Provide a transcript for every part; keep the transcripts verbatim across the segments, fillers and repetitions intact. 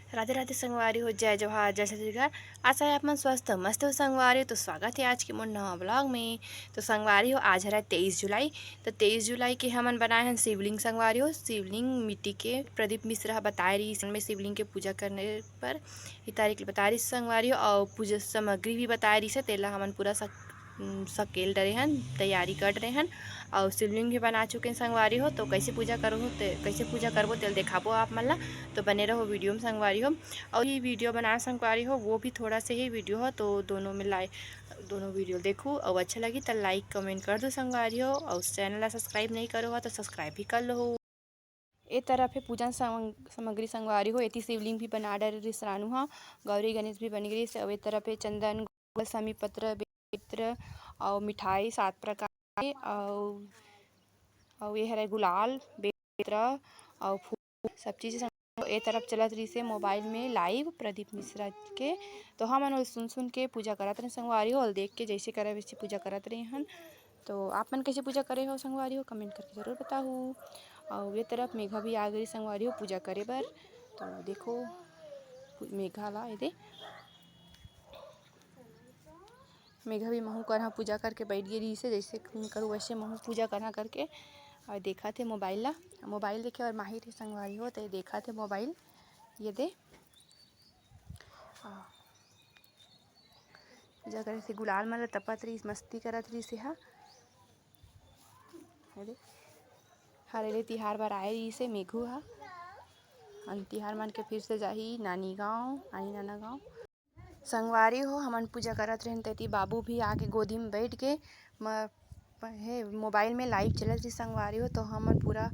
राधे राधे संगवारी हो, जय जोहार, जय छत्तीसगढ़। आशा है आप मन स्वस्थ मस्त हो संगवारी हो। तो स्वागत है आज के मोर नवा ब्लॉग में। तो संगवारी हो, आज हरा तेईस जुलाई। तो तेईस जुलाई के हमन बनाए हन शिवलिंग संगवारी हो। शिवलिंग मिट्टी के प्रदीप मिश्रा ह बताए रहिस, में शिवलिंग के पूजा करने पर ये तारीख बताए रहिस संगवारी हो, और पूजा सामग्री भी बताए रहिस हे, तेला हमन पूरा सक-, सकेल डरे हन, तैयारी कर रहे हन। और शिवलिंग भी बना चुके हैं संगवारी हो। तो कैसे पूजा करो हो ते, कैसे पूजा करबो तेल देखाबो आप मन ला। तो बने रहो वीडियो में संगवारी हो। और ये वीडियो बनाए संगवारी हो, वो भी थोड़ा से ही वीडियो हो, तो दोनों में लाइ-, दोनों वीडियो देखू और अच्छा लगी तो लाइक कमेंट कर दो संगवारी हो। और चैनल ला सब्सक्राइब नहीं करो हो तो सब्सक्राइब भी कर लो हो। ए तरफ हे पूजन सामग-, सामग्री संगवारी हो। एती शिवलिंग भी बना डरे रिस रानू हा, गौरी गणेश भी बन गे रिस। अउ ए तरफ हे चंदन, गोल, समी पत्र, बेलपत्र अउ मिठाई सात प्रकार के, अउ, अउ ये हरे गुलाल, बेलपत्र अउ फूल, सब चीज संग-, ए तरफ चलत रिस हे मोबाइल में लाइव प्रदीप मिश्रा के। तो हमन ओला सुन सुन के पूजा करत रहे संगवारी हो, ओला देख के जैसे करे वैसे पूजा करत रहे हन। तो आप मन कैसे पूजा करे हो संगवारी हो, कमेंट करके जरूर बताहू। अउ ये तरफ मेघा भी आ गई संगवारी हो पूजा करे बर। तो देखो पू-, मेघा ला एदे, मेघा भी महू करहा पूजा करके बैठ गई रही से, जैसे मैं करूँ वैसे महू पूजा करहा करके। और देखा थे मोबाइल ला, मोबाइल देखे और माहिर हे संगवारी हो, तो ये देखा थे मोबाइल, ये दे। हाँ। पूजा करे से गुलाल मन ल तपत रहिस, मस्ती करत रहिस हे। अरे, हरेली तिहार बर आए रहिस हे मेघू ह। अन तिहार मन के फिर से जाही नानी गाँव, नानी नाना गाँव। संगवारी हो, हमन पूजा करत रहेन, तेती बाबू भी आके गोदी में बैठ के म-, हे मोबाइल में लाइव चलत रहिस संगवारी हो, तो हमन पूरा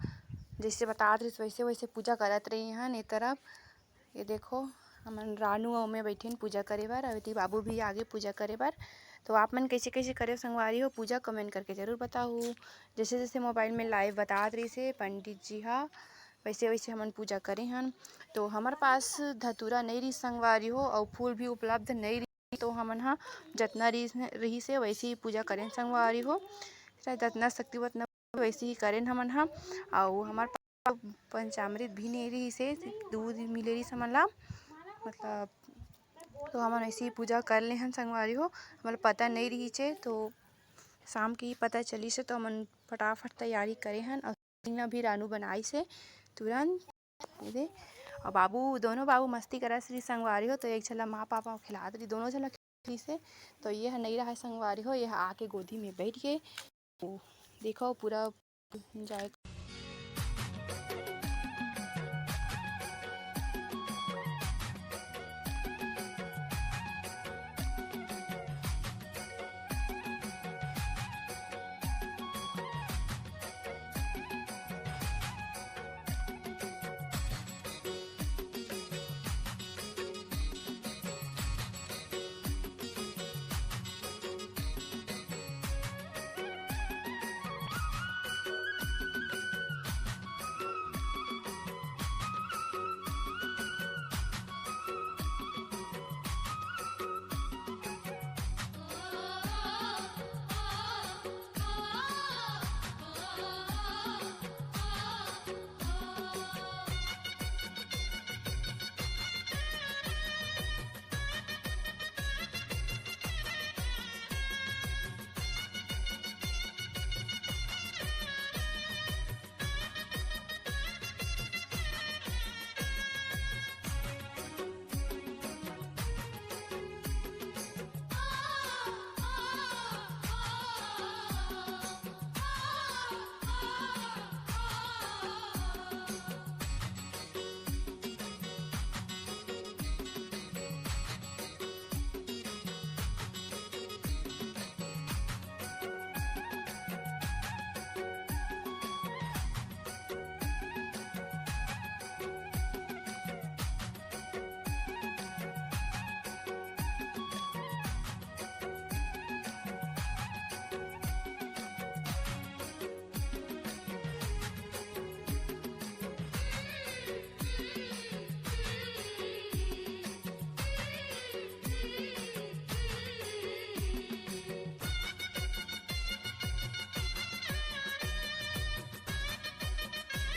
जैसे बतात रहिस वैसे वैसे पूजा करत रहे हन। ए तरफ ये देखो, हमन रानू अउ मैं बैठेन पूजा करे बर, अउ एती बाबू भी आगे पूजा करे बर। तो आप मन कैसे कैसे करे संगवारी हो पूजा, कमेंट करके जरूर बताहू। जैसे जैसे मोबाइल में लाइव बतात रहिस हे पंडित जी हा, वैसे वैसे हमन पूजा करे हन। तो हमर पास धतूरा नहीं रहिस संगवारी हो, अउ फूल भी उपलब्ध नहीं रहिस, तो हमन हा जतना रहिस, रहिस हे वैसे ही पूजा करेन संगवारी हो, जतना शक्ति उतना वैसे ही करेन हमन हा। अउ हमर पास पंचामृत भी नहीं रहिस हे, दूध मिले रहिस हमन ला, मतलब, तो हमन ऐसे ही पूजा कर ले हन संगवारी हो। हमन ला पता नहीं रहिस हे, तो शाम के ही पता चलिस हे, तो हमन फटाफट तैयारी करे हन। अउ शिवलिंग भी रानू बनाइस हे तुरंत। ये दे, अउ बाबू, दोनों बाबू मस्ती करत रहिस संगवारी हो, तो एक झन ला माँ पापा खिलात रहिस, दोनों झन ला खिलात रहिस हे। तो ये ह नहीं रहा संगवारी हो, ये ह आके गोदी में बैठ गे। देखो पूरा एंजॉय।